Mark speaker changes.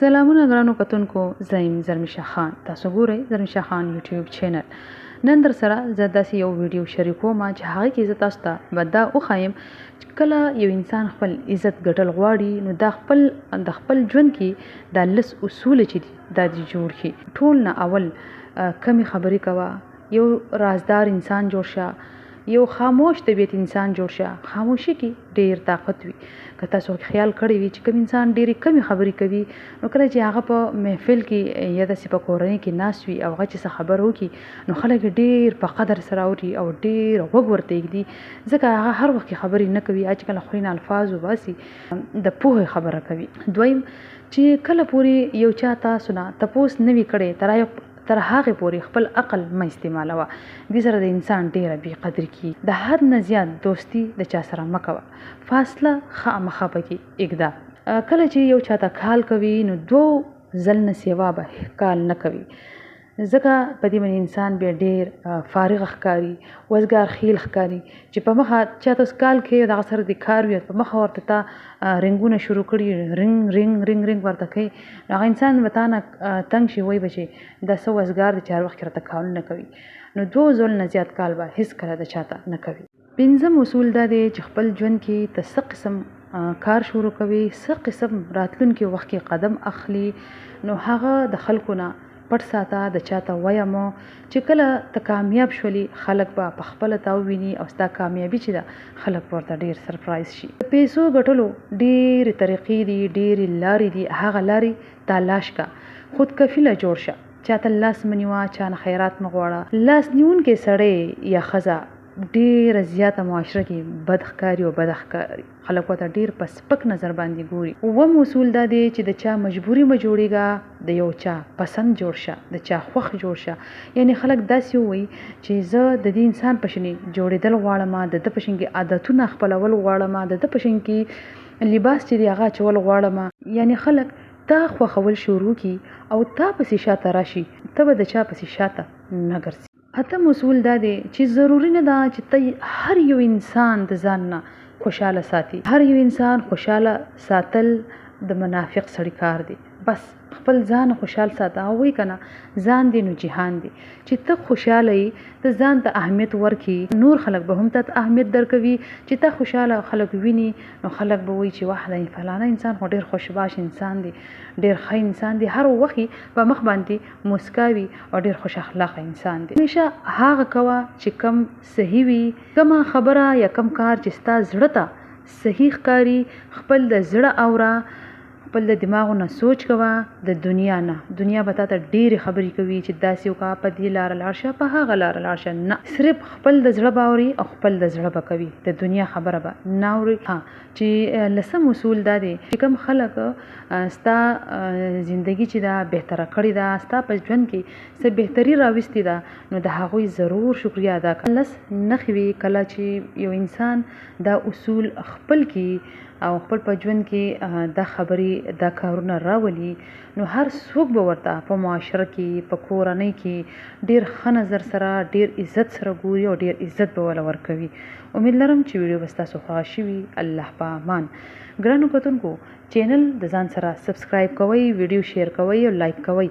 Speaker 1: سلامونه ګرانو کتونکو، زه یم زرمیشا خان، تاسو ګورئ زرمیشا خان یوټیوب چینل. نن در سره زه داسې یو ویډیو شریکوم چې هغه کې زه تاسو ته به دا وښایم چې کله یو انسان خپل عزت ګټل غواړي نو دا خپل د خپل ژوند کې دا لس اصول چې دي دا دې جوړ کړي. ټول نه اول کمې خبرې کوه، یو رازدار انسان جوړ شه، یو خاموش طبیعت انسان جوړ شه. خاموشي کې ډیر طاقت وي. که تاسو خیال کړی وي چې کوم انسان ډېرې کمې خبرې کوي نو کله چې هغه په محفل کې یا داسې په کورنۍ کې ناست وي او هغه چې څه خبره وکړي نو خلک یې ډېر په قدر سره اوري او ډېر غوږ ورته ږدي، ځکه هغه هر وخت کې خبرې نه کوي، هغه چې کله خولې نه الفاظ وباسي د پوهې خبره کوي. دویم، چې کله پورې یو چا تاسو نه تپوس نه وي کړی تر هغې پورې خپل عقل مه استعمالوه، دې سره د انسان ډېره بې قدري کېږي. د حد نه زیات دوستي د چا سره مه کوه، فاصله خامخا پکې اږده. کله چې یو چاته کال کوي نو دوو ځل نه سیوا به کال نه کوي، ځکه په دې باندې انسان بیا ډېر فارغ ښکاري، وزګار خیل ښکاري، چې په مخه چاته اوس کال کوي او د هغه سره دې کار وي، په مخه ورته تا رنګونه شروع کړي، رنګ رنګ رنګ رنګ ورته کوي، نو هغه انسان به تا نه تنګ شي، وایي به چې دا څه وزګار دی چې هر وخت کې راته کالونه کوي. نو دوو ځل نه زیات کال به هېڅکله د چاته نه کوي. پنځم اصول دا دی چې خپل ژوند کې ته څه قسم کار شروع کوې، څه قسم راتلونکي وخت کې قدم اخلي نو هغه د خلکو نه پټ ساته، د چاته وایه مه، چې کله ته کامیاب شولې خلک به په خپله تا وویني او ستا کامیابي چې ده خلک به ورته ډېر سرپرایز شي. د پیسو ګټلو ډېرې طریقې دي، ډېرې لارې دي، هغه لارې تالاش که، خود کفیله جوړ شه، چاته لاس مه نیوه، چا نه خیرات مه غواړه. لاس نیونکی سړی یا ښځه ډېره زیاته معاشره کې بد ښکاري او بده ښکاري، خلک ورته ډېر په سپک نظر باندې ګوري. اووم اصول دا دی چې د چا مجبوري مه جوړېږه، د یو چا پسند جوړ شه، د چا خوښ جوړ شه. یعنې خلک داسې ووایي چې زه د دې انسان په شنې جوړېدل غواړم، د ده په شن کې عادتونه خپلول غواړم، د ده په شن کې لباس چې دی هغه اچول غواړم. یعنې خلک تا خوښول شروع کړي او تا پسې شاته راشي، ته به د چا پسې شاته نه ګرځې. اتم اصول دا دی چې ضروري نه ده چې ته هر یو انسان د ځان نه خوشحاله ساتي. هر یو انسان خوشحاله ساتل د منافق سړي کار دی. بس خپل ځان خوشحال ساته، هغه وایي کنه ځان دی نو جهان دی. چې ته خوشحاله یې، ته ځان ته اهمیت ورکړي، نور خلک به هم تاته اهمیت درکوي. چې تا خوشحاله خلک ویني نو خلک به وایي چې واه دا فلانه انسان خو ډېر خوشباش انسان دی، ډېر ښه انسان دی، هر وخت یې په مخ باندې موسکا وي او ډېر خوش اخلاقه انسان دی. همیشه هغه کوه چې کوم صحیح وي، کومه خبره یا کوم کار چې ستا زړه ته صحیح ښکاري، خپل د زړه اوره، خپل د دماغو نه سوچ کوه، د دنیا نه. دنیا به تاته ډېرې خبرې کوي چې داسې وکړه، په دې لاره لاړ شه، په هغه لاره لاړ شه. نه، صرف خپل د زړه به اوري او خپل د زړه به کوي، د دنیا خبره به نه اوري. ها چې لسم اصول دا دی چې کوم خلک ستا زندګي چې ده بهتره کړې ده، ستا په ژوند کې څه بهتري راوستې ده، نو د هغوی ضرور شکریه ادا کړه. لس نښې وي کله چې یو انسان دا اصول خپل کړي او خپل په ژوند کې دا خبرې دا کارونه راولي نو هر څوک به ورته په معاشره کې په کورنۍ کې ډیر ښه نظر سره ډیر عزت سره ګوري او ډیر عزت به وله ورکوي. امید لرم چې ویډیو به ستاسو خوښه شوي. الله په امان. ګرانو کتونکو چینل د ځان سره سبسکرایب کوئ، ویډیو شیر کوئ او لایک کوئ.